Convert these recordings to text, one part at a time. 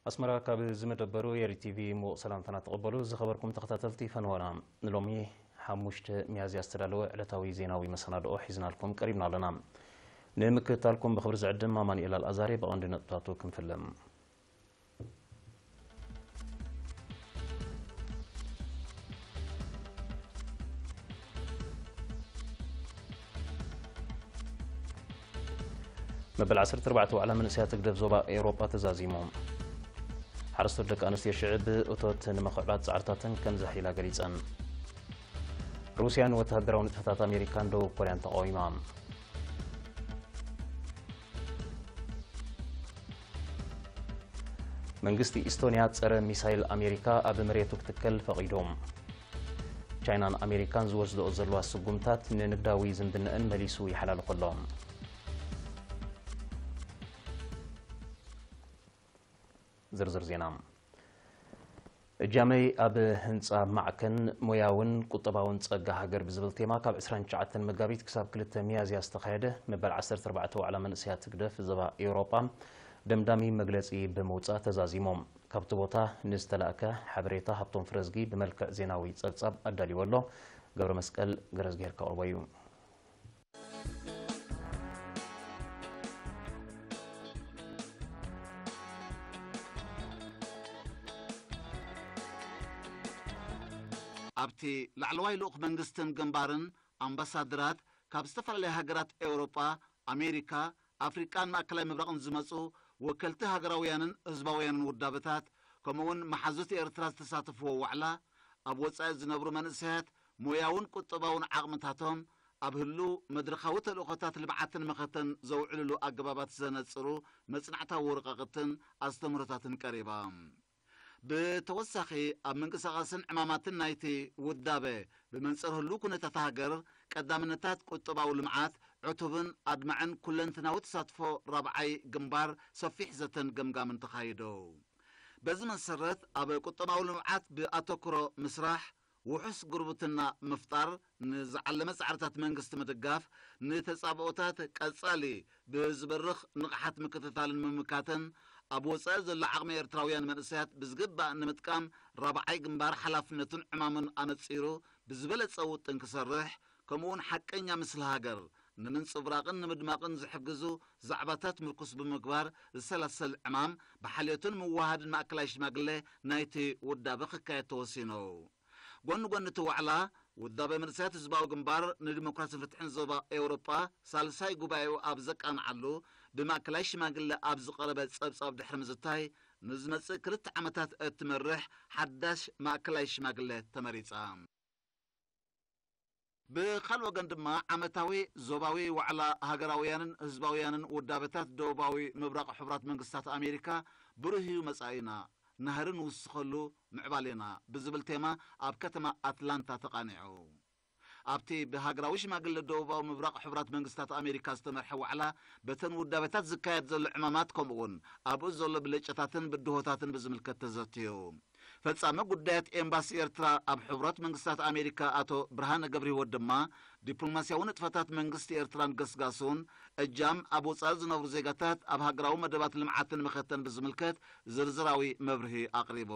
ኣስመራ፣ ካብ ዝመደበሩ ኤሪ ቲቪ ምዉቕ ሰላምታና ተቐበሉ። ዝኸበርኩም ተኸታተልቲ ፈነወና፣ ንሎሚ ሓሙሽተ ሚያዝያ ዝተዳለወ ዕለታዊ ዜናዊ መሰናድኦ ሒዝናልኩም ቀሪብና ኣለና። ንምክትታልኩም ብኽብሪ ዝዕድም ኣማኑኤል ኣልኣዛሬ። ብቐንዲ ነጥብታቱ ክንፍልም። መበል ዓሰርተ ኣርባዕተ ዋዕላ መንእሰያት ህግደፍ ዞባ ኤውሮጳ ተዛዚሙ። ሓረስቶት ደቂ ኣንስትዮ ሽዕብ እቶት ንምኽዕባት ጻዕርታተን ከም ዘሕይላ ገሊጸን። ሩስያ ንወተሃደራዊ ንጥፈታት ኣሜሪካን ደቡብ ኮርያን ተቓዊማ። መንግስቲ ኢስቶንያ ጸረ ሚሳይል ኣሜሪካ ኣብ መሬቱ ክትከል ፈቒዱ። ቻይናን ኣሜሪካን ዝወስድኦ ዘለዋ ስጉምታት ንንግዳዊ ዝምድነአን መሊሱ ይሓላልኾ ኣሎ። ዝርዝር ዜና። እጃመይ ኣብ ህንጻ ማዕከን ሞያውን ቁጠባውን ጸጋ ሃገር ብዝብል ቴማ ካብ ዕስራን ትሽዓተን መጋቢት ክሳብ ክልተ ሚያዝያ ዝተኻየደ መበል ዓሰርተ ኣርባዕተ ዋዕላ መንእሰያት ህግደፍ ዞባ ኤውሮጳ ደምዳሚ መግለጺ ብምውጻእ ተዛዚሙ። ካብቲ ቦታ ንዝተላእከ ሓበሬታ ሃብቶም ፍረዝጊ ብመልክዕ ዜናዊ ጸብጻብ ኣዳልዩ ኣሎ። ገብረ መስቀል ገረዝጊሄር ከቕርቦ እዩ። ኣብቲ ላዕለዋይ ልኡኽ መንግስትን ግንባርን ኣምባሳደራት ካብ ዝተፈላለያ ሃገራት ኤውሮጳ፣ ኣሜሪካ፣ ኣፍሪቃን ማእከላይ ምብራቕን ዝመጹ ወከልቲ ሃገራውያንን ህዝባውያንን ውዳበታት፣ ከምኡ'ውን መሓዙት ኤርትራ ዝተሳተፍዎ ዋዕላ፣ ኣብ ወጻኢ ዝነብሩ መንእሰያት ሞያውን ቁጠባውን ዓቕምታቶም ኣብ ህሉው መድረኻዊ ተልእኾታት ልምዓትን መኸተን ዘውዕልሉ ኣገባባት ዘነጽሩ መጽናዕታዊ ወረቓቕትን ኣስተምህሮታትን ቀሪባ። ብተወሳኺ፣ ኣብ ምንቅስቓስን ዕማማትን ናይቲ ውዳበ፣ ብመንጽር ህሉው ኩነታት ሃገር፣ ቀዳምነታት ቁጠባዊ ልምዓት፣ ዕቱብን ኣድማዕን ኩለንትናዊ ተሳትፎ ራብዓይ ግንባር ሰፊሕ ዘተን ገምጋምን ተኻይዱ። በዚ መሰረት፣ ኣብ ቁጠባዊ ልምዓት ብኣተኩሮ ምስራሕ፣ ውሑስ ጉርብትና ምፍጣር፣ ንዝዓለመ ጻዕርታት መንግስቲ ምድጋፍ፣ ንተጻብኦታት ቀጻሊ ብዝበርኽ ንቕሓት ምክትታልን ምምካትን፣ ኣብ ወጻኢ ዘሎ ዓቕሚ ኤርትራውያን መንእሰያት ብዝግባእ ንምጥቃም ራብዓይ ግንባር ሓላፍነቱን ዕማሙን ኣነጺሩ ብዝበለጸ ውጥን ክሰርሕ፣ ከምኡ'ውን ሓቀኛ ምስሊ ሃገር ንምንጽብራቕን ንምድማቕን ዝሕግዙ ዛዕባታት ምርኩስ ብምግባር ዝሰላሰል ዕማም ብሓልዮትን ምውሃድን ማእከላይ ሽማግለ ናይቲ ውዳበ ክካየድ ተወሲኑ። ጎኒ ጎኒ እቲ ዋዕላ፣ ውዳበ መንእሰያት ህዝባዊ ግንባር ንዲሞክራስን ፍትሕን ዞባ ኤውሮጳ ሳልሳይ ጉባኤኡ ኣብ ዘቃንዓሉ፣ ብማእከላይ ሽማግለ ኣብ ዝቐረበ ጸብጻብ ድሕሪ ምዝታይ፣ ንዝመጽእ ክልተ ዓመታት እትመርሕ ሓዳሽ ማእከላይ ሽማግለ ተመሪጻ። ብኻልእ ወገን ድማ፣ ዓመታዊ ዞባዊ ዋዕላ ሃገራውያንን ህዝባውያንን ውዳበታት ደቡባዊ ምብራቕ ሕቡራት መንግስታት ኣሜሪካ፣ ብሩህ እዩ መጻኢና፣ ናህሪ ንውስኸሉ ምዕባሌና ብዝብል ቴማ ኣብ ከተማ ኣትላንታ ተቓኒዑ። ኣብቲ ብሃገራዊ ሽማግለ ደቡባዊ ምብራቕ ሕቡራት መንግስታት ኣሜሪካ ዝተመርሐ ዋዕላ፣ በተን ውዳበታት ዝካየድ ዘሎ ዕማማት፣ ከምኡ'ውን ኣብኡ ዘሎ ብልጫታትን ብድሆታትን ብዝምልከት ተዘትዩ። ፈጻሚ ጉዳያት ኤምባሲ ኤርትራ ኣብ ሕቡራት መንግስታት ኣሜሪካ ኣቶ ብርሃነ ገብረህይወት ድማ፣ ዲፕሎማስያዊ ንጥፈታት መንግስቲ ኤርትራን ገስጋሱን፣ እጃም ኣብ ወጻኢ ዝነብሩ ዜጋታት ኣብ ሃገራዊ መደባት ልምዓትን መኸተን ብዝምልከት ዝርዝራዊ መብርሂ ኣቕሪቡ።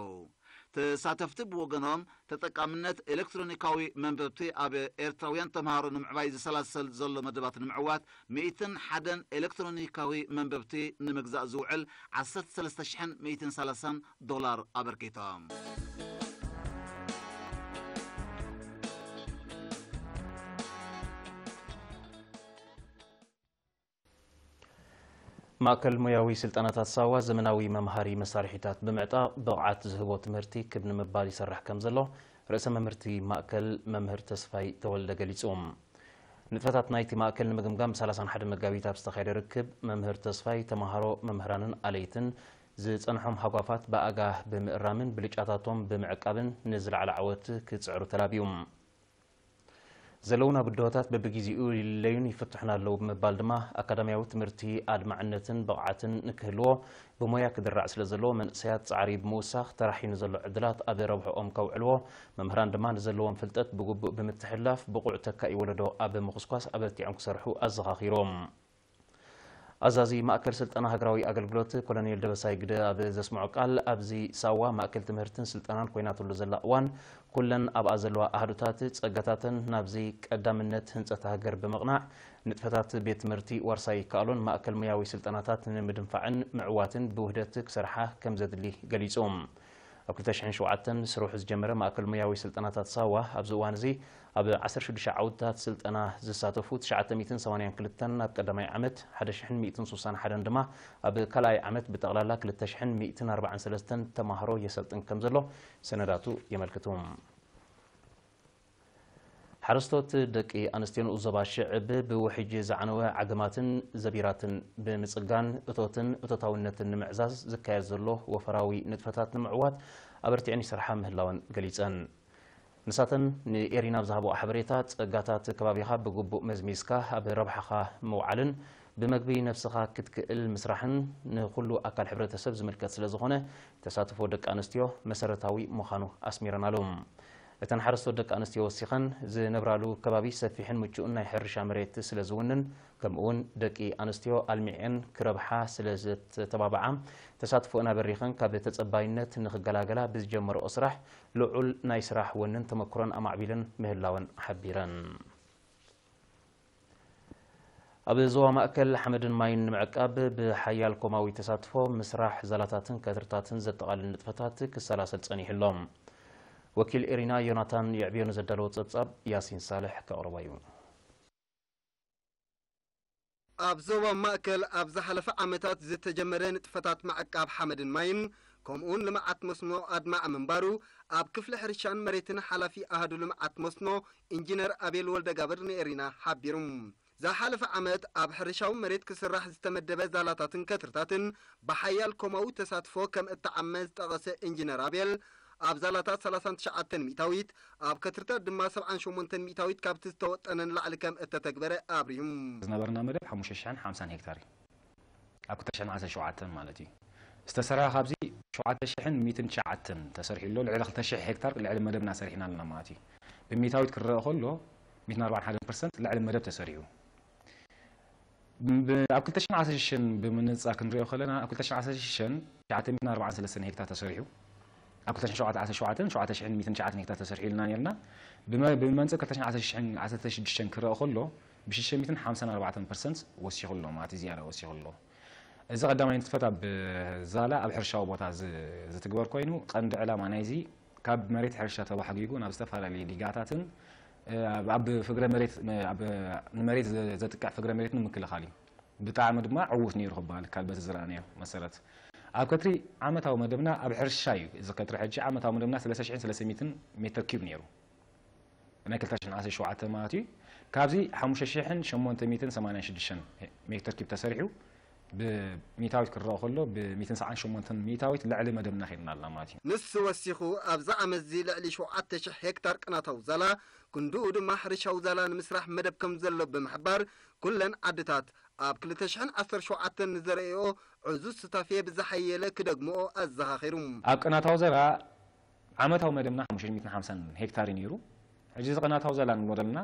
ተሳተፍቲ ብወገኖም፣ ተጠቃምነት ኤሌክትሮኒካዊ መንበብቲ ኣብ ኤርትራውያን ተምሃሮ ንምዕባይ ዝሰላሰል ዘሎ መደባት ንምዕዋት፣ ሚእትን ሓደን ኤሌክትሮኒካዊ መንበብቲ ንምግዛእ ዝውዕል ዓሰርተ ሰለስተ ሽሕን ሚእትን ሰላሳን ዶላር ኣበርኪቶም። ማእከል ሞያዊ ስልጠናታት ሳዋ ዘመናዊ መምሃሪ መሳርሒታት ብምዕጣቕ ብቕዓት ዝህቦ ትምህርቲ ክብ ንምባል ይሰርሕ ከም ዘሎ ርእሰ መምህርቲ ማእከል መምህር ተስፋይ ተወልደ ገሊጹ። ንጥፈታት ናይቲ ማእከል ንምግምጋም ብ ሰላሳ ሓደ መጋቢት ኣብ ዝተኻየደ ርክብ፣ መምህር ተስፋይ ተምሃሮ፣ መምህራንን ኣለይትን ዝጸንሖም ሃጓፋት ብኣጋ ብምእራምን ብልጫታቶም ብምዕቃብን ንዝለዓለ ዓወት ክጽዕሩ ተላብዩ። ዘለዉና ብድሆታት በብግዜኡ ይልለዩን ይፍትሑን ኣለዉ ብምባል ድማ፣ ኣካዳሚያዊ ትምህርቲ ኣድማዕነትን ብቕዓትን ንክህልዎ ብሞያ ክድራዕ ስለ ዘለዎ፣ መንእሰያት ጻዕሪ ብምውሳኽ ተራሒኑ ዘሎ ዕድላት ኣብ ረብሕኦም ከውዕልዎ፣ መምህራን ድማ ንዘለዎም ፍልጠት ብግቡእ ብምትሕልላፍ ብቑዕ ተካኢ ወለዶ ኣብ ምኹስኳስ ኣበርቲዖም ክሰርሑ ኣዘኻኺሮም። ኣዛዚ ማእከል ስልጠና ሃገራዊ ኣገልግሎት ኮሎኔል ደበሳይ ግደ ኣብ ዘስምዖ ቃል፣ ኣብዚ ሳዋ ማእከል ትምህርትን ስልጠናን ኮይናትሉ ዘላ እዋን፣ ኩለን ኣብኣ ዘለዋ ኣሃዱታት ጸጋታተን ናብዚ ቀዳምነት ህንጸት ሃገር ብምቕናዕ፣ ንጥፈታት ቤት ትምህርቲ ዋርሳይ ይከኣሎን ማእከል ሙያዊ ስልጠናታት ንምድንፋዕን ምዕዋትን ብውህደት ክሰርሓ ከም ዘድሊ ገሊጹ። ኣብ ክልተ ሽሕን ሸውዓተን ስርሑ ዝጀመረ ማእከል ሙያዊ ስልጠናታት ሳዋ፣ ኣብዚ እዋን እዚ ኣብ ዓሰርተ ሽዱሽተ ዓውድታት ስልጠና ዝሳተፉ ትሽዓተ ሚእትን ሰማንያን ክልተን ኣብ ቀዳማይ ዓመት፣ ሓደ ሽሕን ሚእትን ስሳን ሓደን ድማ ኣብ ካልኣይ ዓመት፣ ብጠቕላላ ክልተ ሽሕን ሚእትን ኣርባዓን ሰለስተን ተማሃሮ የሰልጥን ከም ዘሎ ሰነዳቱ የመልክቱ። ሓረስቶት ደቂ ኣንስትዮ ንኡስ ዞባ ሽዕብ ብውሕጅ ዝዓነወ ዓገማትን ዘቢራትን ብምጽጋን እቶትን እቶታውነትን ንምዕዛዝ ዝካየድ ዘሎ ወፈራዊ ንጥፈታት ንምዕዋት ኣበርቲዐን ይሰርሓ ምህላወን ገሊጸን። ንሳተን ንኤሪና ኣብ ዝሃብኦ ሓበሬታ፣ ጸጋታት ከባቢኻ ብግቡእ መዝሚዝካ ኣብ ረብሓኻ ምውዓልን ብመግቢ ነብስኻ ክትክእል ምስራሕን ንኹሉ ኣካል ሕብረተሰብ ዝምልከት ስለ ዝኾነ፣ ተሳትፎ ደቂ ኣንስትዮ መሰረታዊ ምዃኑ ኣስሚረናሉ። እተን ሓረስቶት ደቂ ኣንስትዮ ወሲኸን፣ ዝነብራሉ ከባቢ ሰፊሕን ምቹእን ናይ ሕርሻ መሬት ስለ ዝውንን፣ ከምኡውን ደቂ ኣንስትዮ ኣልሚዐን ክረብሓ ስለ ዘተባብዓ፣ ተሳትፎእን ኣበሪኸን ካብ ተጸባይነት ንኽገላገላ ብዝጀመርኦ ስራሕ፣ ልዑል ናይ ስራሕ ወንን ተመክሮን ኣማዕቢለን ምህላወን ሓቢረን። ኣብ ዞባ ማእከል ሓመድን ማይን ንምዕቃብ ብሓያል ኮማዊ ተሳትፎ ምስራሕ ዛላታትን ከትርታትን ዘጠቓልል ንጥፈታት ክሰላሰል ጸኒሑ ኣሎ። ወኪል ኤሪና ዮናታን የዕብዮ ንዘዳለዎ ጸብጻብ ያሲን ሳልሕ ከቕርቦ እዩ። ኣብ ዞባ ማእከል ኣብ ዝሓለፈ ዓመታት ዝተጀመረ ንጥፈታት ምዕቃብ ሓመድን ማይን፣ ከምኡውን ልምዓት መስኖ ኣድማዒ ምንባሩ፣ ኣብ ክፍሊ ሕርሻን መሬትን ሓላፊ ኣሃዱ ልምዓት መስኖ ኢንጂነር ኣቤል ወልደጋብር ንኤሪና ሓቢሩ። ዝሓለፈ ዓመት ኣብ ሕርሻዊ መሬት ክስራሕ ዝተመደበ ዛላታትን ከትርታትን ብሓያል ኮማዊ ተሳትፎ ከም እተዓመ ዝጠቐሰ ኢንጂነር ኣቤል፣ ኣብ ዛላታት ሰላሳን ትሽዓተን ሚእታዊት፣ ኣብ ከትርታት ድማ ሰብዓን ሸሞንተን ሚእታዊት ካብቲ ዝተወጠነ ንላዕሊ ከም እተተግበረ ኣብሪሁ። ዝነበረና መደብ ሓሙሽተ ሽሕን ሓምሳን ሄክታር እዩ። ኣብ ክልተ ሽሕን ዓሰርተ ሸውዓተን ማለት እዩ። ዝተሰርሐ ካብዚ ሸውዓተ ሽሕን ሚእትን ትሽዓተን ተሰሪሑ ኣሎ። ልዕሊ ክልተ ሽሕ ሄክታር ልዕሊ መደብና ሰሪሕና ኣለና ማለት እዩ። ብሚእታዊት ክረአ ከሎ፣ ሚእትን ኣርባዓን ሓደን ፐርሰንት ልዕሊ መደብ ተሰሪሑ። ብ-፣ ኣብ ክልተ ሽሕን ዓሰርተ ሽዱሽተን ብምንጻር ክንሪኦ ከለና፣ ኣብ ክልተ ሽሕን ዓሰርተ ሽዱሽተን ትሽዓተ ሚእትን ኣርባዓን ሰለስተን ሄክታር ተሰሪሑ። ኣብ ክልተ ሽሕን ሸውዓተ ዓሰርተ ሸውዓተን፣ ሸውዓተ ሽሕን ሚእትን ትሽዓተን ሄክታር ተሰሪሑ ኢልና ነርና። ብመ-፣ ብመንጽር ክልተ ሽሕን ዓሰርተ ሽዱሽተን ክረአ ከሎ፣ ብሽዱሽተ ሚእትን ሓምሳን ኣርባዕተን ፐርሰንት ወሲኹ ኣሎ ማለት እዩ፣ ዝያዳ ወሲኹ ኣሎ። እዚ ቀዳማይ ንጥፈት ኣብ ዛላ ኣብ ሕርሻዊ ቦታ ዝ-፣ ዝትግበር ኮይኑ፣ ቀንዲ ዕላማ ናይዚ ካብ መሬት ሕርሻ ተባሕጊጉ ናብ ዝተፈላለዩ ዲጋታትን፣ እ፣ ኣብ፣ ኣብ ፍግረ መሬት፣ እ፣ ኣብ ንመሬት ዘ-፣ ዘጥቅዕ ፍግረ መሬት ንምክልኻል እዩ። ብጣዕሚ ድማ ዕዉት ነይሩ ክበሃል ይከኣል በቲ ዝረኣናዮ መሰረት። ኣብ ከትሪ ዓመታዊ መደብና ኣብ ሕርሻ እዩ። እዚ ከትሪ ሕጂ ዓመታዊ መደብና ሰለስተ ሽሕን ሰለስተ ሚእትን ሜትር ኪዩብ ነይሩ። ናይ ክልተ ሽሕን ዓሰርተ ሸውዓተ ማለት እዩ። ካብዚ ሓሙሽተ ሽሕን ሸሞንተ ሚእትን ሰማንያን ሽዱሽተን ሜትር ኪዩብ ተሰሪሑ ብሚእታዊት ክረአ ከሎ፣ ብሚእትን ሰዓን ሸሞንተን ሚእታዊት ልዕሊ መደብና ኸይድና ኣለና ማለት እዩ። ንሱ ወሲኹ፣ ኣብዚ ዓመት እዚ ልዕሊ ሸውዓተ ሽሕ ሄክታር ቅናታዊ ዛላ፣ ክንድኡ ድማ ሕርሻዊ ዛላ ንምስራሕ መደብ ከም ዘሎ ብምሕባር፣ ኩለን ዓድታት ኣብ ክልተ ሽሕን ዓሰርተ ሸውዓተን ንዘርእዮ ዕዙዝ ሱታፌ ብዝሓየለ ክደግምኦ ኣዘኻኺሩ። ኣብ ቅናታዊ ዘራ ዓመታዊ መደብና ሓሙሽተ ሚእትን ሓምሳን ሄክታር እዩ ነይሩ። ሕጂ እዚ ቅናታዊ ዘላ ንብሎ ዘለና፣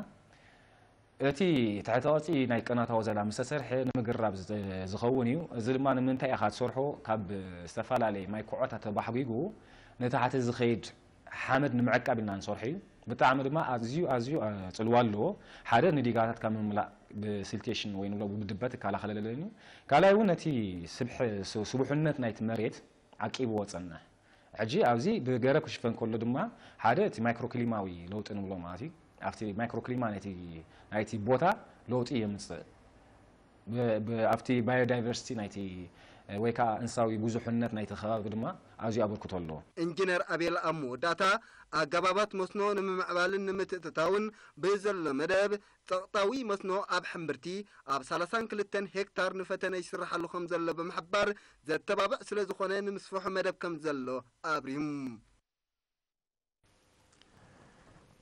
እቲ ትሕቲ ቅርጺ ናይ ቅናታዊ ዘላ ምስ ተሰርሐ ንምግራብ ዝተ-፣ ዝኸውን እዩ። እዚ ድማ ንምንታይ ኢኻ ትሰርሖ? ካብ ዝተፈላለየ ማይ ኩዖታት ተባሕጒጉ ንታሕቲ ዝኸይድ ሓመድ ንምዕቃብ ኢልና ንሰርሖ እዩ። ብጣዕሚ ድማ ኣዝዩ፣ ኣዝዩ፣ እ፣ ጽልዋ ኣለዎ። ሓደ ንዲጋታት ካብ ምምላእ ብሲልቴሽን ወይ ንብሎ ብድበት ይከላኸለለን እዩ። ካልኣይ እውን ነቲ ስብሒ-፣ ስ-፣ ስቡሕነት ናይቲ መሬት ዓቂብዎ ጸንሕ። ሕጂ ኣብዚ ብገረብ ክሽፈን ከሎ ድማ ሓደ እቲ ማይክሮክሊማዊ ለውጢ ንብሎ ማለት እዩ። ኣብቲ ማይክሮክሊማ ናይቲ፣ ናይቲ ቦታ ለውጢ የምጽእ። ብ-፣ ብ-፣ ኣብቲ ባዮዳይቨርሲቲ ናይቲ ወይ ከዓ እንስሳዊ ብዙሕነት ናይቲ ከባቢ ድማ ኣዝዩ ኣበርክቶ ኣለዎ። ኢንጂነር ኣቤል ኣብ መወዳእታ፣ ኣገባባት መስኖ ንምምዕባልን ንምትእትታውን ብዘሎ መደብ፣ ጸቕጣዊ መስኖ ኣብ ሕምብርቲ ኣብ ሰላሳን ክልተን ሄክታር ንፈተነ ይስርሓሉ ከም ዘሎ ብምሕባር፣ ዘተባብዕ ስለ ዝኾነ ንምስፍሑ መደብ ከም ዘሎ ኣብሪሁ።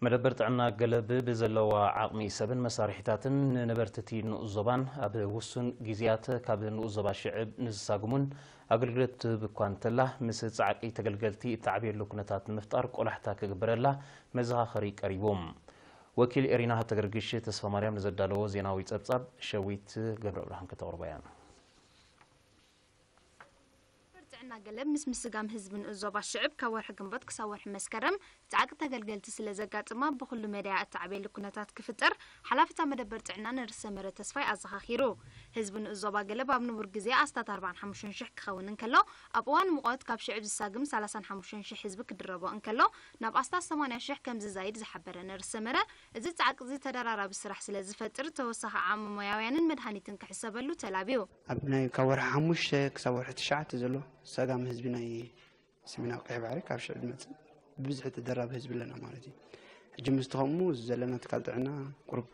መደበር ጥዕና ገለብ ብዘለዋ ዓቕሚ ሰብን መሳርሒታትን ንነበርቲ እቲ ንኡስ ዞባን ኣብ ውሱን ግዜያት ካብ ንኡስ ዞባ ሽዕብ ንዝሳግሙን ኣገልግሎት ትህብ እኳ እንተላ፣ ምስ ጻዕቂ ተገልገልቲ እተዓብየሉ ኩነታት ንምፍጣር ቆላሕታ ክግበረላ መዘኻኸሪ ቀሪቡ። ወኪል ኤሪና ሃብተገርግሽ ተስፋማርያም ንዘዳለዎ ዜናዊ ጸብጻብ ሸዊት ገብረብርሃን ከተቕርቦ እያ። ጥዕና ገለብ ምስ ምስጋም ህዝቢ ንኡስ ዞባ ሽዕብ ካብ ወርሒ ግንቦት ክሳብ ወርሒ መስከረም ጻዕቂ ተገልገልቲ ስለ ዘጋጥማ ብኹሉ መዳያ እተዓብየሉ ኩነታት ክፍጠር ሓላፊታ መደበር ጥዕና ነርስ ሰመረ ተስፋይ ኣዘኻኺሩ። ህዝቢ ንኡስ ዞባ ገለብ ኣብ ንቡር ግዜ ኣስታት ኣርባዓን ሓሙሽተን ሽሕ ክኸውን እንከሎ፣ ኣብ እዋን ሙቐት ካብ ሽዕብ ዝሳግም ሰላሳን ሓሙሽተን ሽሕ ህዝቢ ክድረቦ እንከሎ፣ ናብ ኣስታት ሰማንያ ሽሕ ከም ዝዛይድ ዝሓበረ ነርስ ሰመረ፣ እዚ ጻዕቂ እዚ ተደራራቢ ስራሕ ስለ ዝፈጥር ተወሳኺ ዓቕሚ ሞያውያንን መድሃኒትን ክሕሰበሉ ተላብዩ። ኣብ ናይ ካብ ወርሒ ሓሙሽተ ክሳብ ወርሒ ትሽዓተ ዘሎ ሰጋም ህዝቢ ናይ ሰሜናዊ ቀይሕ ባሕሪ ካብ ሽዕብ ዝመጽእ ብብዝሒ ተደራቢ ህዝቢ ኣለና ማለት እዩ። ሕጂ ምስቲ ከምኡ ዘለና ትካል ጥዕና ቁሩብ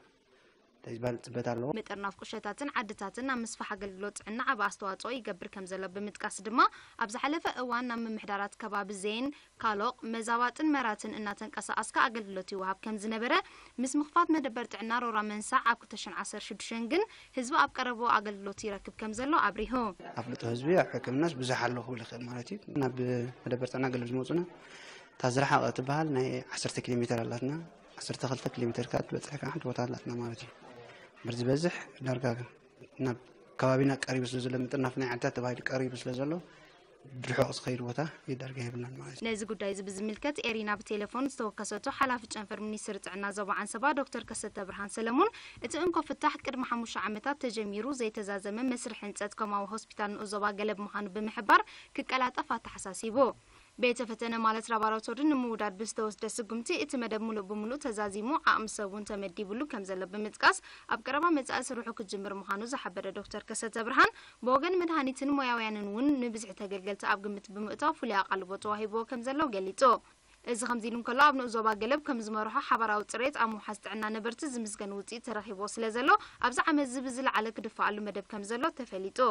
እንታይ ዝበሃል ጽበት ኣለዎ። ምጥርናፍ ቁሸታትን ዓድታትን ኣብ ምስፋሕ ኣገልግሎት ጥዕና ዓቢ ኣስተዋጽኦ ይገብር ከም ዘሎ ብምጥቃስ ድማ፣ ኣብ ዝሓለፈ እዋን ናብ ምምሕዳራት ከባቢ ዜን፣ ካሎቕ፣ መዛባጥን መራትን እናተንቀሳቐስካ ኣገልግሎት ይወሃብ ከም ዝነበረ፣ ምስ ምኽፋት መደበር ጥዕና ሮራ መንሳዕ ኣብ ክልተ ሽሕን ዓሰርተ ሽዱሽተን ግን ህዝቢ ኣብ ቀረብኡ ኣገልግሎት ይረክብ ከም ዘሎ ኣብሪሁ። ኣፍልጦ ህዝቢ ኣብ ሕክምናስ ብዙሕ ኣሎ ክብል ይኽእል ማለት እዩ። ናብ መደበር ጥዕና ገለ ዝመፁና እታ ዝረሓቐ ትበሃል ናይ ዓሰርተ ኪሎ ሜትር ኣላትና፣ ዓሰርተ ክልተ ኪሎ ሜትር ከዓ ትበፅሕ ከዓ ሓንቲ ቦታ ኣላትና ማለት እዩ። እምበር ዝበዝሕ ዳርጋ ናብ ከባቢና ቀሪቡ ስለ ዘሎ፣ ምጥርናፍ ናይ ዓድታት ተባሂሉ ቀሪቡ ስለ ዘሎ፣ ርሑቕ ዝኸይድ ቦታ ዳርጋ የብልናን ማለት እዩ። ነዚ ጉዳይ እዚ ብዝምልከት ኤሪና ብቴሌፎን ዝተወከሰቶ ሓላፊ ጨንፈር ሚኒስትሪ ጥዕና ዞባ ዓንሰባ ዶክተር ከሰተ ብርሃን ሰለሙን፣ እቲ እንኮ ፍታሕ ቅድሚ ሓሙሽተ ዓመታት ተጀሚሩ ዘይተዛዘመ መስርሕ ህንጸት ኮማዊ ሆስፒታል ንኡስ ዞባ ገለብ ምዃኑ ብምሕባር ክቀላጠፍ ኣተሓሳሲቡ። ቤተ ፈተነ ማለት ላቦራቶሪ ንምውዳድ ብዝተወስደ ስጉምቲ እቲ መደብ ምሉእ ብምሉእ ተዛዚሙ፣ ዓቕሚ ሰብ እውን ተመዲብሉ ከም ዘሎ ብምጥቃስ፣ ኣብ ቀረባ መጻኢ ስርሑ ክጅምር ምዃኑ ዝሓበረ ዶክተር ከሰተ ብርሃን፣ ብወገን መድሃኒትን ሞያውያንን እውን ንብዝሒ ተገልገልቲ ኣብ ግምት ብምእታው ፍሉይ ኣቓልቦ ተዋሂብዎ ከም ዘሎ ገሊጹ። እዚ ከምዚ ኢሉ እንከሎ፣ ኣብ ንኡስ ዞባ ገለብ ከም ዝመርሖ ሓባራዊ ጽሬት ኣብ ምውሓስ ጥዕና ነበርቲ ዝምስገን ውጽኢት ተረኺብዎ ስለ ዘሎ፣ ኣብዚ ዓመት እዚ ብዝለዓለ ክድፈኣሉ መደብ ከም ዘሎ ተፈሊጡ።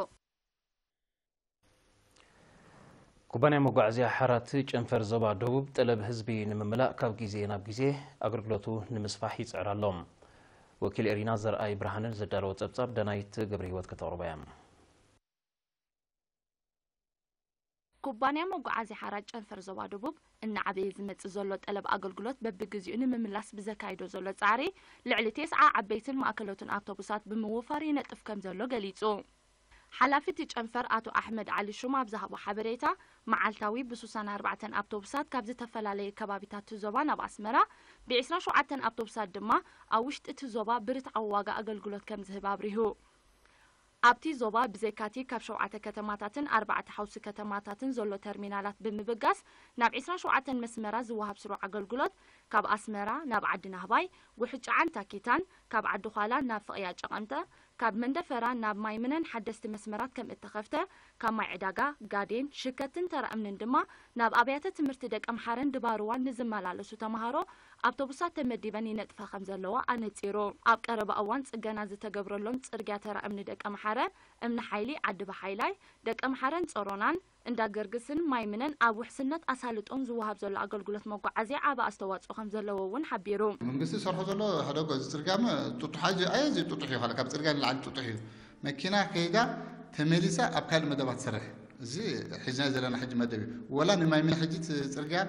ኩባንያ መጓዓዝያ ሓራት ጨንፈር ዞባ ደቡብ ጠለብ ህዝቢ ንምምላእ ካብ ግዜ ናብ ግዜ ኣገልግሎቱ ንምስፋሕ ይጽዕር ኣሎ። ወኪል ኤሪና ዘርኣይ ብርሃነ ዘዳለዎ ጸብጻብ ዳናይት ገብረ ህይወት ከተቕርቦ እያ። ኩባንያ መጓዓዝያ ሓራት ጨንፈር ዞባ ደቡብ እናዓበየ ዝመጽእ ዘሎ ጠለብ ኣገልግሎት በብግዜኡ ንምምላስ ብዘካይዶ ዘሎ ጻዕሪ፣ ልዕሊ ተስዓ ዓበይትን ማእከሎትን ኣውቶቡሳት ብምውፋር ይነጥፍ ከም ዘሎ ገሊጹ። ሓላፊ እቲ ጨንፈር ኣቶ ኣሕመድ ዓሊ ሹም ኣብ ዝሃቦ ሓበሬታ፣ መዓልታዊ ብሱሳን ኣርባዕተን ኣውቶቡሳት ካብ ዝተፈላለየ ከባቢታት እቲ ዞባ ናብ ኣስመራ፣ ብዒስራን ሸውዓተን ኣውቶቡሳት ድማ ኣብ ውሽጢ እቲ ዞባ ብርትዓዊ ዋጋ ኣገልግሎት ከም ዝህብ ኣብሪሁ። ኣብቲ ዞባ ብዘይካቲ ካብ ሸውዓተ ከተማታትን ኣርባዕተ ሓውሲ ከተማታትን ዘሎ ተርሚናላት ብምብጋስ፣ ናብ ዒስራን ሸውዓተን መስመራት ዝወሃብ ስሩዕ ኣገልግሎት፣ ካብ ኣስመራ ናብ ዓዲ ናህባይ፣ ጉሕጫዓን ታኪታን፣ ካብ ዓዲ ዃላ ናብ ፍቕያ ጨቐምተ፣ ካብ መንደፈራ ናብ ማይምነን ሓደስቲ መስመራት ከም እተኸፍተ፣ ካብ ማይ ዕዳጋ፣ ጋዴን፣ ሽከትን ተራ እምንን ድማ ናብ ኣብያተ ትምህርቲ ደቀምሓረን ድባርዋን ንዝመላለሱ ተምሃሮ ኣውቶቡሳት ተመዲበን ይነጥፋ ከም ዘለዋ ኣነጺሩ። ኣብ ቀረባ እዋን ጽገና ዝተገብረሎም ጽርግያ ተራ እምኒ ደቀምሓረ፣ እምኒ ሓይሊ፣ ዓዲ በሓይላይ፣ ደቀምሓረን ጸሮናን፣ እንዳ ገርግስን ማይምነን ኣብ ውሕስነት ኣሳልጦን ዝወሃብ ዘሎ ኣገልግሎት መጓዓዝያ ዓቢ ኣስተዋጽኦ ከም ዘለዎ እውን ሓቢሩ። መንግስቲ ዝሰርሖ ዘሎ ሕደጎ፣ እዚ ጽርግያ መ-፣ ጥጡሕ ኣዝዩ፣ ኣዝዩ ጥጡሕ እዩ። ካብ ጽርግያ ንላዕሊ ጥጡሕ እዩ። መኪና ከይዳ ተመሊሳ ኣብ ካልእ መደባት ትሰርሕ። እዚ ሒዝናዮ ዘለና ሕጂ መደብ እዩ። ወላ ንማይምነ ሕጂ እቲ ጽርግያ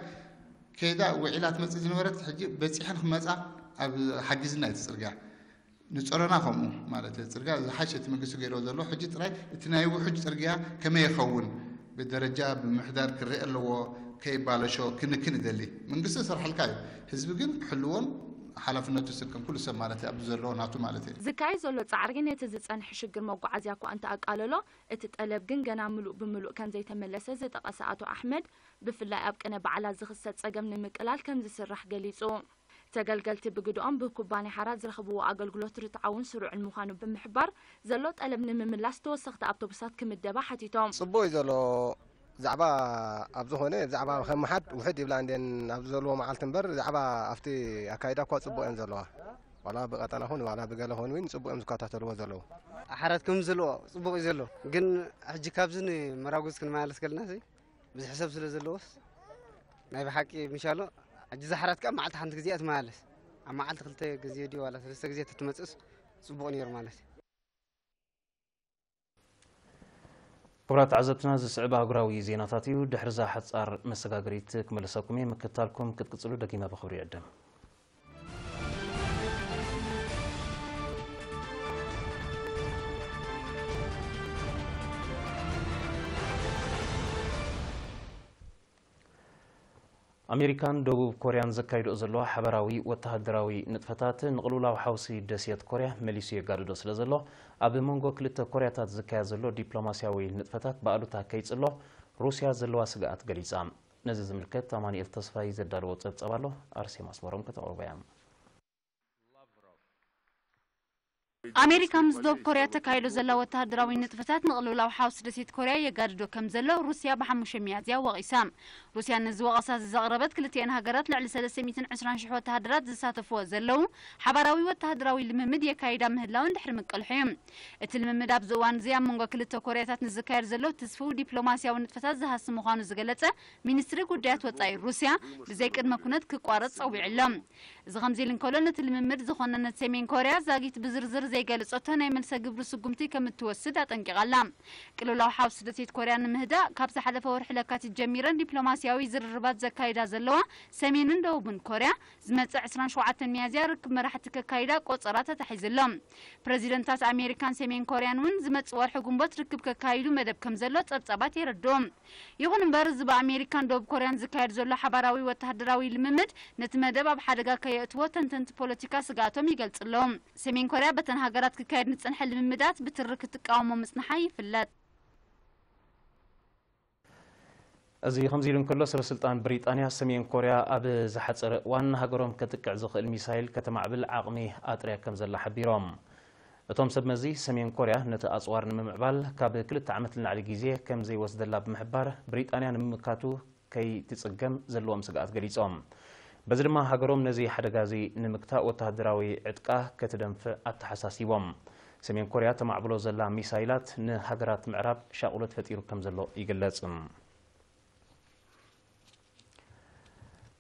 ከይዳ ውዒላ ትመጽእ ዝነበረት ሕጂ በጺሐን ክመጻ ኣብ ሓጊዝና እዩ እቲ ጽርግያ። ንጸሮና ከምኡ ማለት ጽርግያ ዝሓሸ እቲ መንግስቲ ገይርዎ ዘሎ ሕጂ ጥራይ እቲ ናይ ውሑጅ ጽርግያ ከመይ ይኸውን ብደረጃ ብምሕዳር ክረአ ኣለዎ፣ ከይባለሾ ክንክን ይደሊ። መንግስቲ ዝሰርሓልካ እዩ፣ ህዝቢ ግን ክሕልዎን ሓላፍነቱ ዝስከም ኩሉ ሰብ ማለት እዩ ኣብዚ ዘለዎ ናቱ ማለት እዩ። ዝካየድ ዘሎ ጻዕሪ ነቲ ዝጸንሐ ሽግር መጓዓዝያ እኳ እንተኣቃለሎ፣ እቲ ጠለብ ግን ገና ምሉእ ብምሉእ ከም ዘይተመለሰ ዝጠቐሰ ኣቶ ኣሕመድ፣ ብፍላይ ኣብ ቅነ በዓላት ዝኽሰት ጸገም ንምቅላል ከም ዝስራሕ ገሊጹ። ተገልገልቲ ብግድኦም ብኩባንያ ሓራት ዝረኽብዎ ኣገልግሎት ርትዓውን ስሩዕን ምዃኑ ብምሕባር፣ ዘሎ ጠለብ ንምምላስ ተወሰኽቲ ኣውቶቡሳት ክምደባ ሓቲቶም። ጽቡቕ እዩ ዘሎ። ዛዕባ ኣብ ዝኾነ ዛዕባ ከም መሓድ ውሕድ ይብላ እንዴን ኣብዚ ዘለዎ መዓልቲ እምበር ዛዕባ ኣብቲ ኣካይዳ እኳ ጽቡቕ እየን ዘለዋ። ዋላ ብቐጠና ኹን ዋላ ብገለ ኹን እውን ጽቡቕ እዮም ዝከታተልዎ ዘለዉ። ሓራት ከም ዘለዎ ጽቡቕ እዩ ዘሎ፣ ግን ሕጂ ካብዚ ንመራጉዝ ክንመላለስ ከለና እዚ ብዙሕ ሰብ ስለ ዘለዎስ ናይ ብሓቂ ምሻሎ። ሕጂ እዛ ሓራት ከኣ መዓልቲ ሓንቲ ግዜ እያ ትመላለስ። ኣብ መዓልቲ ክልተ ግዜ ድዩ ዋላ ሰለስተ ግዜ ተትመጽእስ ጽቡቕ ነይሩ ማለት እዩ። ክቡራት ተዓዘብትና፣ ዝስዕብ ኣህጉራዊ ዜናታት እዩ። ድሕሪ እዛ ሓጻር መሰጋገሪት ክመልሰኩም እየ። ምክትታልኩም ክትቅጽሉ ደጊመ ብኽብሪ ይዕድም። ኣሜሪካን ደቡብ ኮርያን ዘካይድኦ ዘለዋ ሓባራዊ ወተሃደራዊ ንጥፈታት ንቕልውላው ሓውሲ ደሴት ኮርያ መሊሱ የጋድዶ ስለ ዘሎ፣ ኣብ መንጎ ክልተ ኮርያታት ዝካየድ ዘሎ ዲፕሎማስያዊ ንጥፈታት ብኣሉታ ከይጽሎ ሩስያ ዘለዋ ስግኣት ገሊጻ። ነዚ ዝምልከት ኣማኑኤል ተስፋይ ዘዳለዎ ጸብጻብ ኣሎ፣ ኣርሴማ ኣስመሮም ከተቕርቦ እያ። ኣሜሪካ ምስ ደቡብ ኮርያ ተካይዶ ዘላ ወተሃደራዊ ንጥፈታት ንቕልውላው ሓውሲ ደሴት ኮርያ የጋድዶ ከም ዘሎ ሩስያ ብሓሙሽተ ሚያዝያ ወቒሳ። ሩስያ ነዚ ወቐሳ እዚ ዘቕረበት፣ ክልቲኤን ሃገራት ልዕሊ ሰለስተ ሚእትን ዕስራን ሽሕ ወተሃደራት ዝሳተፍዎ ዘለዉ ሓባራዊ ወተሃደራዊ ልምምድ የካይዳ ምህላወን ድሕሪ ምቅልሑ እዩ። እቲ ልምምድ ኣብዚ እዋን እዚ ኣብ መንጎ ክልተ ኮርያታት ንዝካየድ ዘሎ ትስፉው ዲፕሎማስያዊ ንጥፈታት ዝሃሲ ምዃኑ ዝገለጸ ሚኒስትሪ ጉዳያት ወጻኢ ሩስያ፣ ብዘይ ቅድመ ኩነት ክቋረጽ ጸዊዑ ኣሎ። እዚ ከምዚ ኢሉ እንከሎ፣ ነቲ ልምምድ ዝኾነነት ሰሜን ኮርያ ዛጊት ብዝርዝር ዘይገለጸቶ ናይ መልሰ ግብሪ ስጉምቲ ከም እትወስድ ኣጠንቂቓ ኣላ። ቅልውላው ሓውሲ ደሴት ኮርያ ንምህዳእ፣ ካብ ዝሓለፈ ወርሒ ለካቲት ጀሚረን ዲፕሎማስያዊ ዝርርባት ዘካይዳ ዘለዋ ሰሜንን ደቡብን ኮርያ፣ ዝመጽእ ዕስራን ሸውዓተን ሚያዝያ ርክብ መራሕቲ ከካይዳ ቆጸራ ተታሒዙ ኣሎ። ፕረዚደንታት ኣሜሪካን ሰሜን ኮርያን እውን ዝመጽእ ወርሒ ግንቦት ርክብ ከካይዱ መደብ ከም ዘሎ ጸብጻባት የረድኡ። ይኹን እምበር፣ እዚ ብኣሜሪካን ደቡብ ኮርያን ዝካየድ ዘሎ ሓባራዊ ወተሃደራዊ ልምምድ ነቲ መደብ ኣብ ሓደጋ ከየእትዎ ተንተንቲ ፖለቲካ ስግኣቶም ይገልጹ ኣለዉ። ሰሜን ኮርያ በተን ሃገራት ክካየድ ንጽንሐ ልምምዳት ብትሪ ክትቃወሞ ምጽንሓ ይፍለጥ። እዚ ከምዚ ኢሉ እንከሎ፣ ሰበ ስልጣን ብሪጣንያ ሰሜን ኮርያ ኣብ ዝሓጸረ እዋን ንሃገሮም ከጥቅዕ ዝኽእል ሚሳይል ከተማዕብል ዓቕሚ ኣጥርያ ከም ዘላ ሓቢሮም። እቶም ሰብ መዚ፣ ሰሜን ኮርያ ነቲ ኣጽዋር ንምምዕባል ካብ ክልተ ዓመት ንላዕሊ ግዜ ከም ዘይወስደላ ብምሕባር፣ ብሪጣንያ ንምምካቱ ከይትጽገም ዘለዎም ስግኣት ገሊጾም። በዚ ድማ ሃገሮም ነዚ ሓደጋ እዚ ንምግታእ ወተሃደራዊ ዕጥቃ ከተደንፍዕ ኣተሓሳሲቦም። ሰሜን ኮርያ ተማዕብሎ ዘላ ሚሳይላት ንሃገራት ምዕራብ ሻቕሎት ፈጢሩ ከም ዘሎ ይግለጽ።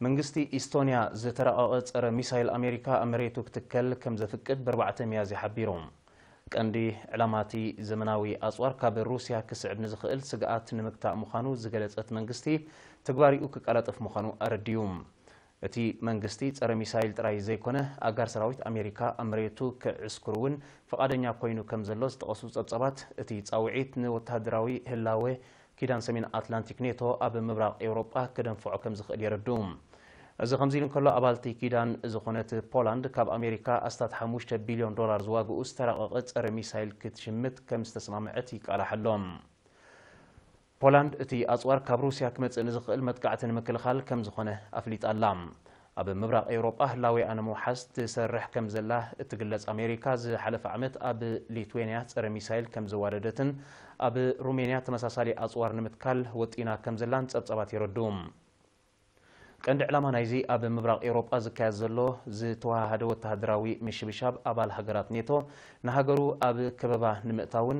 መንግስቲ ኢስቶንያ ዝተራቐቐ ጸረ ሚሳይል ኣሜሪካ ኣብ መሬቱ ክትከል ከም ዘፍቅድ ብ ኣርባዕተ ሚያዝያ ሓቢሩ። ቀንዲ ዕላማ እቲ ዘመናዊ ኣጽዋር ካብ ሩስያ ክስዕብ ንዝኽእል ስግኣት ንምግታእ ምዃኑ ዝገለጸ እቲ መንግስቲ፣ ተግባሪኡ ክቀላጠፍ ምዃኑ ኣረዲኡ። እቲ መንግስቲ ጸረ ሚሳይል ጥራይ ዘይኮነ፣ ኣጋር ሰራዊት ኣሜሪካ ኣብ መሬቱ ክዕስክሩ እውን ፍቓደኛ ኮይኑ ከም ዘሎ ዝጠቐሱ ጸብጻባት፣ እቲ ጻውዒት ንወተሃደራዊ ህላወ ኪዳን ሰሜን ኣትላንቲክ ኔቶ ኣብ ምብራቕ ኤውሮጳ ክደንፍዖ ከም ዝኽእል የረድኡ። እዚ ከምዚ ኢሉ እንከሎ፣ ኣባልቲ ኪዳን ዝኾነት ፖላንድ ካብ ኣሜሪካ ኣስታት ሓሙሽተ ቢልዮን ዶላር ዝዋግኡ ዝተራቐቐ ጸረ ሚሳይል ክትሽምት ከም ዝተስማምዐት ይቃላሕ ኣሎ። ፖላንድ እቲ ኣጽዋር ካብ ሩስያ ክመጽእ ንዝኽእል መጥቃዕቲ ንምክልኻል ከም ዝኾነ ኣፍሊጣ ኣላ። ኣብ ምብራቕ ኤውሮጳ ህላዌኣ ንምውሓስ ትሰርሕ ከም ዘላ እትግለጽ ኣሜሪካ፣ ዝሓለፈ ዓመት ኣብ ሊትዌንያ ጸረ ሚሳይል ከም ዘዋደደትን ኣብ ሩሜንያ ተመሳሳሊ ኣጽዋር ንምትካል ወጢና ከም ዘላን ጸብጻባት የረድኡ። ቀንዲ ዕላማ ናይዚ ኣብ ምብራቕ ኤውሮጳ ዝካየድ ዘሎ ዝተወሃሃደ ወተሃደራዊ ምሽብሻብ ኣባል ሃገራት ኔቶ ንሃገሩ ኣብ ከበባ ንምእታውን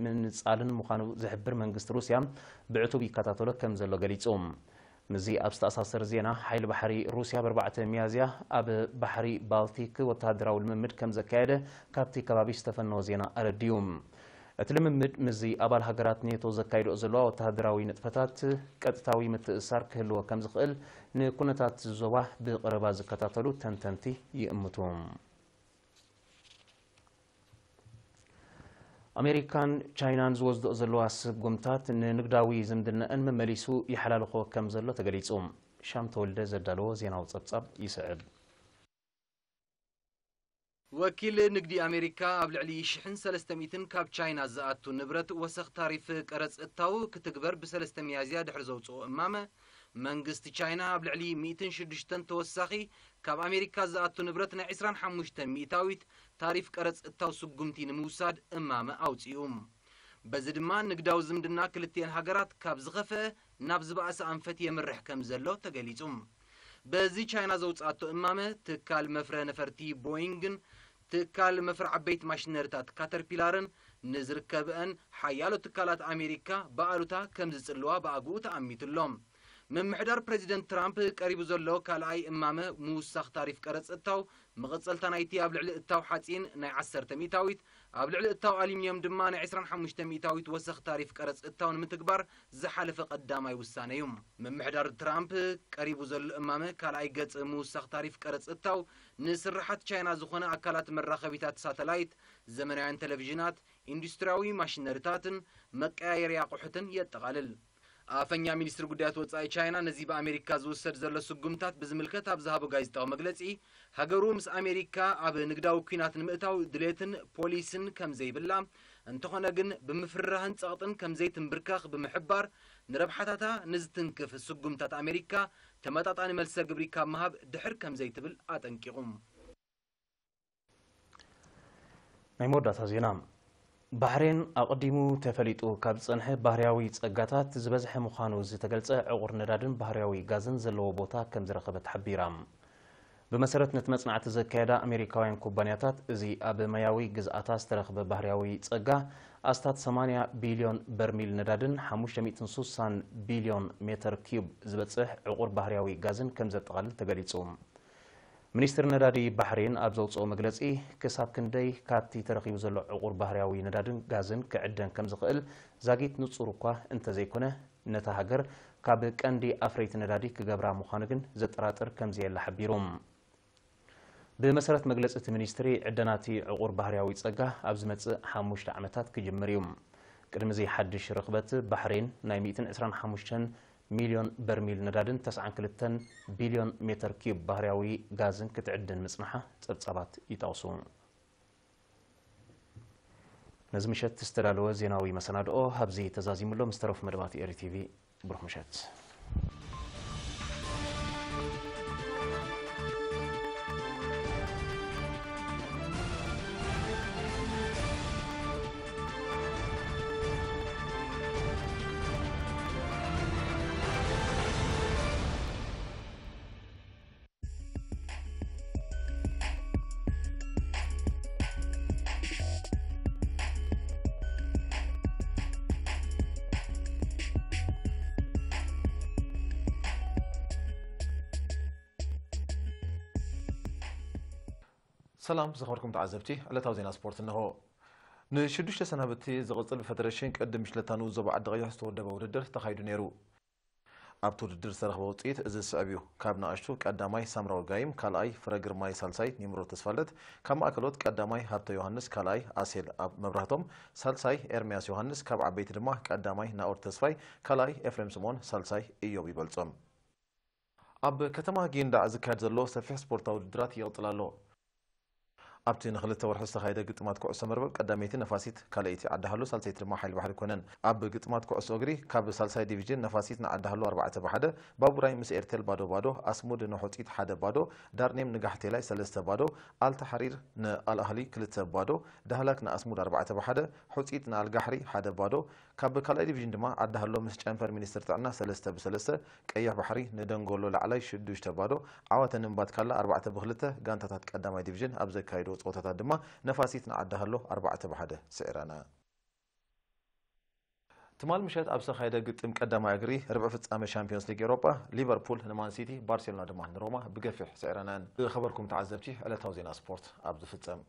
ንምንጻልን ምዃኑ ዝሕብር መንግስቲ ሩስያ ብዕቱብ ይከታተሎ ከም ዘሎ ገሊጹ። ምስዚ ኣብ ዝተኣሳሰር ዜና፣ ሓይሊ ባሕሪ ሩስያ ብ ኣርባዕተ ሚያዝያ ኣብ ባሕሪ ባልቲክ ወተሃደራዊ ልምምድ ከም ዘካየደ ካብቲ ከባቢ ዝተፈነወ ዜና ኣረዲኡ። እቲ ልምምድ ምስዚ ኣባል ሃገራት ኔቶ ዘካይድኦ ዘለዋ ወተሃደራዊ ንጥፈታት ቀጥታዊ ምትእስሳር ክህልዎ ከም ዝኽእል ንኩነታት ዞባ ብቐረባ ዝከታተሉ ተንተንቲ ይእምቱ። ኣሜሪካን ቻይናን ዝወስድኦ ዘለዋ ስጉምታት ንንግዳዊ ዝምድናኣን መመሊሱ ይሓላልኾ ከም ዘሎ ተገሊጹ። ሻም ተወልደ ዘዳለዎ ዜናዊ ጸብጻብ ይስዕብ። ወኪል ንግዲ ኣሜሪካ ኣብ ልዕሊ ሽሕን ሰለስተ ሚእትን ካብ ቻይና ዝኣቱ ንብረት ወሰኽ ታሪፍ ቀረጽ እታው ክትግበር ብሰለስተ ሚያዝያ ድሕሪ ዘውጽኦ እማመ፣ መንግስቲ ቻይና ኣብ ልዕሊ ሚእትን ሽዱሽተን ተወሳኺ ካብ ኣሜሪካ ዝኣቱ ንብረት ናይ ዕስራን ሓሙሽተን ሚእታዊት ታሪፍ ቀረጽ እታው ስጉምቲ ንምውሳድ እማመ ኣውጺኡ። በዚ ድማ ንግዳዊ ዝምድና ክልቲኤን ሃገራት ካብ ዝኸፍአ ናብ ዝበኣሰ ኣንፈት የምርሕ ከም ዘሎ ተገሊጹ። በዚ ቻይና ዘውጽኣቶ እማመ፣ ትካል መፍረ ነፈርቲ ቦይንግን ትካል መፍረ ዓበይቲ ማሽነሪታት ካተርፒላርን ንዝርከብአን ሓያሎ ትካላት ኣሜሪካ ብኣሉታ ከም ዝጽልዋ ብኣግኡ ተኣሚቱ ኣሎ። ምምሕዳር ፕረዚደንት ትራምፕ ቀሪቡ ዘሎ ካልኣይ እማመ ምውሳኽ ታሪፍ ቀረጽ እታው፣ መቐጸልታ ናይቲ ኣብ ልዕሊ እታው ሓጺን ናይ ዓሰርተ ሚእታዊት፣ ኣብ ልዕሊ እታው ኣሉሚንየም ድማ ናይ ዕስራን ሓሙሽተ ሚእታዊት ወሰኽ ታሪፍ ቀረጽ እታው ንምትግባር ዝሓለፈ ቀዳማይ ውሳነ እዩ። ምምሕዳር ትራምፕ ቀሪቡ ዘሎ እማመ ካልኣይ ገጽ ምውሳኽ ታሪፍ ቀረጽ እታው፣ ንስርሓት ቻይና ዝኾነ ኣካላት መራኸቢታት ሳተላይት፣ ዘመናውያን ቴሌቪዥናት፣ ኢንዱስትርያዊ ማሽነሪታትን መቀያየሪ ኣቑሑትን የጠቓልል። ኣፈኛ ሚኒስትሪ ጉዳያት ወጻኢ ቻይና ነዚ ብኣሜሪካ ዝውሰድ ዘሎ ስጉምታት ብዝምልከት ኣብ ዝሃቦ ጋዜጣዊ መግለጺ፣ ሃገሩ ምስ ኣሜሪካ ኣብ ንግዳዊ ኲናት ንምእታው ድሌትን ፖሊስን ከም ዘይብላ፣ እንተኾነ ግን ብምፍርራህን ጸቕጥን ከም ዘይትንብርከኽ ብምሕባር፣ ንረብሓታታ ንዝትንክፍ ስጉምታት ኣሜሪካ ተመጣጣኒ መልሰ ግብሪ ካብ ምሃብ ድሕር ከም ዘይትብል ኣጠንቂቑ። ናይ መወዳእታ ዜና። ባሕሬን ኣቐዲሙ ተፈሊጡ ካብ ዝጸንሐ ባህርያዊ ጸጋታት ዝበዝሐ ምዃኑ ዝተገልጸ ዕቑር ነዳድን ባህርያዊ ጋዝን ዘለዎ ቦታ ከም ዝረኸበት ሓቢራ። ብመሰረት ነቲ መጽናዕቲ ዘካየዳ ኣሜሪካውያን ኩባንያታት፣ እዚ ኣብ ማያዊ ግዝኣታ ዝተረኽበ ባህርያዊ ጸጋ ኣስታት ሰማንያ ቢልዮን በርሚል ነዳድን ሓሙሽተ ሚእትን ሱሳን ቢልዮን ሜተር ኪዩብ ዝበጽሕ ዕቑር ባህርያዊ ጋዝን ከም ዘጠቓልል ተገሊጹ። ሚኒስትሪ ነዳዲ ባሕሬን ኣብ ዘውጽኦ መግለጺ፣ ክሳብ ክንደይ ካብቲ ተረኺቡ ዘሎ ዕቑር ባህርያዊ ነዳድን ጋዝን ክዕደን ከም ዝኽእል ዛጊት ንጹር እኳ እንተዘይኮነ፣ ነታ ሃገር ካብ ቀንዲ ኣፍረይቲ ነዳዲ ክገብራ ምዃኑ ግን ዘጠራጥር ከም ዘየለ ሓቢሩ። ብመሰረት መግለጺ እቲ ሚኒስትሪ፣ ዕደናቲ ዕቑር ባህርያዊ ጸጋ ኣብ ዝመጽእ ሓሙሽተ ዓመታት ክጅምር እዩ። ቅድሚ እዚ ሓድሽ ርኽበት፣ ባሕሬን ናይ ሚእትን ዕስራን ሓሙሽተን ሚልዮን በርሚል ነዳድን ተስዓን ክልተን ቢልዮን ሜተር ኪዩብ ባህርያዊ ጋዝን ክትዕድን ምጽንሓ ጸብጻባት ይጠቕሱ። ነዚ ምሸት ዝተዳለወ ዜናዊ መሰናድኦ ኣብዚ ተዛዚሙ ኣሎ። ምስ ተረፉ መደባት ኤሪ ቲቪ ብሩኽ ምሸት። ሰላም ዝኸበርኩም ተዓዘብቲ፣ ዕለታዊ ዜና ስፖርት እንሆ። ንሽዱሽተ ሰናብቲ ዝቕጽል ብፈደረሽን ቅድም ሽለታኑ ዞባ ዓዲ ቀይሕ ዝተወደበ ውድድር ተኻይዱ ነይሩ። ኣብቲ ውድድር ዝተረኽበ ውጽኢት እዚ ዝስዕብ እዩ። ካብ ንኣሽቱ ቀዳማይ ሳምራዊ ጋይም፣ ካልኣይ ፍረ ግርማይ፣ ሳልሳይ ኒምሮ ተስፋለት፣ ካብ ማእከሎት ቀዳማይ ሃብተ ዮሃንስ፣ ካልኣይ ኣሴል ኣብ መብራህቶም፣ ሳልሳይ ኤርምያስ ዮሃንስ፣ ካብ ዓበይቲ ድማ ቀዳማይ ናኦድ ተስፋይ፣ ካልኣይ ኤፍሬም ስምኦን፣ ሳልሳይ እዮብ ይበልጾም። ኣብ ከተማ ጊንዳዕ ዝካየድ ዘሎ ሰፊሕ ስፖርታዊ ውድድራት ይቕጽል ኣሎ። ኣብቲ ንክልተ ወርሒ ዝተኻየደ ግጥማት ኩዕሶ መርበብ ቀዳመይቲ ነፋሲት፣ ካልኣይቲ ዓዲ ሃሎ፣ ሳልሰይቲ ድማ ሓይሊ ባሕሪ ኮይነን። ኣብ ግጥማት ኩዕሶ እግሪ ካብ ሳልሳይ ዲቪዥን ነፋሲት ንዓዲ ሃሎ ኣርባዕተ ብሓደ፣ ባቡራይ ምስ ኤርቴል ባዶ ባዶ፣ ኣስሙድ ንሑጺት ሓደ ባዶ፣ ዳርኔም ንጋሕቴላይ ሰለስተ ባዶ፣ ኣልታሓሪር ንኣልኣህሊ ክልተ ባዶ፣ ዳህላክ ንኣስሙድ ኣርባዕተ ብሓደ፣ ሑጺት ንኣልጋሕሪ ሓደ ባዶ፣ ካብ ካልኣይ ዲቪዥን ድማ ዓዲ ሃሎ ምስ ጨንፈር ሚኒስትሪ ጥዕና ሰለስተ ብሰለስተ፣ ቀይሕ ባሕሪ ንደንጎሎ ላዕላይ ሽዱሽተ ባዶ፣ ዓዋተ ንምባት ካላ ኣርባዕተ ብክልተ፣ ጋንታታት ቀዳማይ ዲቪዥን ኣብ ዘካየድዎ ጸወታታት ድማ ነፋሲት ንዓዲ ሃሎ ኣርባዕተ ብሓደ ስዒረን። ትማል ምሸት ኣብ ዝተኻየደ ግጥም ቀዳማይ እግሪ ርብዒ ፍጻመ ሻምፒዮንስ ሊግ ኤውሮጳ፣ ሊቨርፑል ንማን ሲቲ፣ ባርሴሎና ድማ ንሮማ ብገፊሕ ስዒረነን። ዝኸበርኩም ተዓዘብቲ፣ ዕለታዊ ዜና ስፖርት ኣብ ዝፍጸም።